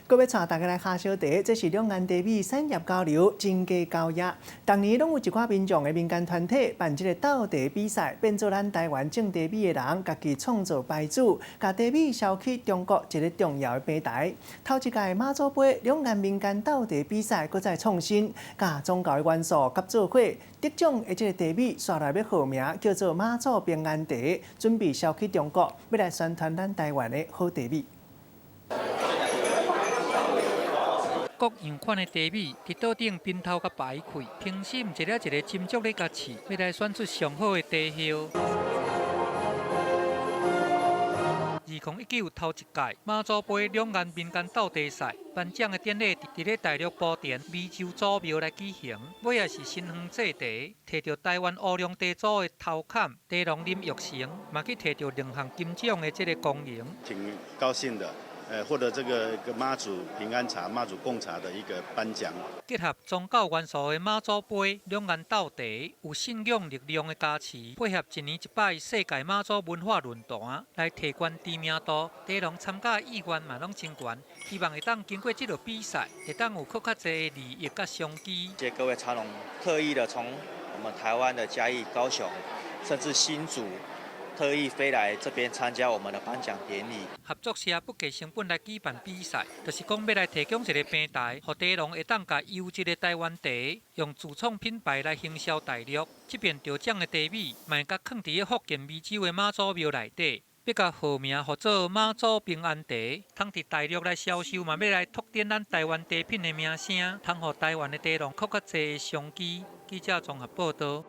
閣欲帶大家來喝小茶，這是兩岸茶米產業交流增加交易。逐年攏有一寡民眾的民間團體辦這个鬥茶比賽，變做咱台灣種茶米的人家己創造牌子，共茶米銷去中國一个重要的平台。頭一屆媽祖杯兩岸民間鬥茶比賽，閣再創新，共宗教的元素合做伙，得獎的這个茶米，煞來欲號名叫做媽祖平安茶，準備銷去中國，欲來宣傳咱台灣的好茶米。各樣款的茶米佇桌頂平頭共擺開，評審一个一个斟酌咧共試，欲來選出上好的茶葉。2019頭一屆媽祖杯兩岸民間鬥茶賽頒獎的典禮，佇咧大陸莆田湄洲祖廟來舉行。尾仔是新園製茶，提著台灣烏龍茶組的頭坎茶農林育成，嘛去提著兩項金獎的這个光榮。挺高興的。獲得這個個媽祖平安茶、媽祖貢茶的一個頒獎。結合宗教元素的媽祖杯兩岸鬥茶，有信仰力量的加持，配合一年一擺世界媽祖文化論壇來提懸知名度，茶農參加意願嘛攏真懸，希望會當經過這個比賽，會當有閣較濟的利益佮商機。謝謝各位茶農特意的從我們台灣的嘉義、高雄，甚至新竹，特意飛來這邊參加我們的頒獎典禮。合作社不計成本來舉辦比賽，就是講欲來提供一个平台，予茶農會當共優質的台灣茶，用自創品牌來行銷大陸。這邊得獎的茶米，嘛會共囥佇咧福建湄洲的媽祖廟內底，欲共號名號做媽祖平安茶，通佇大陸來銷售，嘛欲來拓展咱台灣茶品的名聲，通予台灣的茶農閣較濟的商機。記者綜合報導。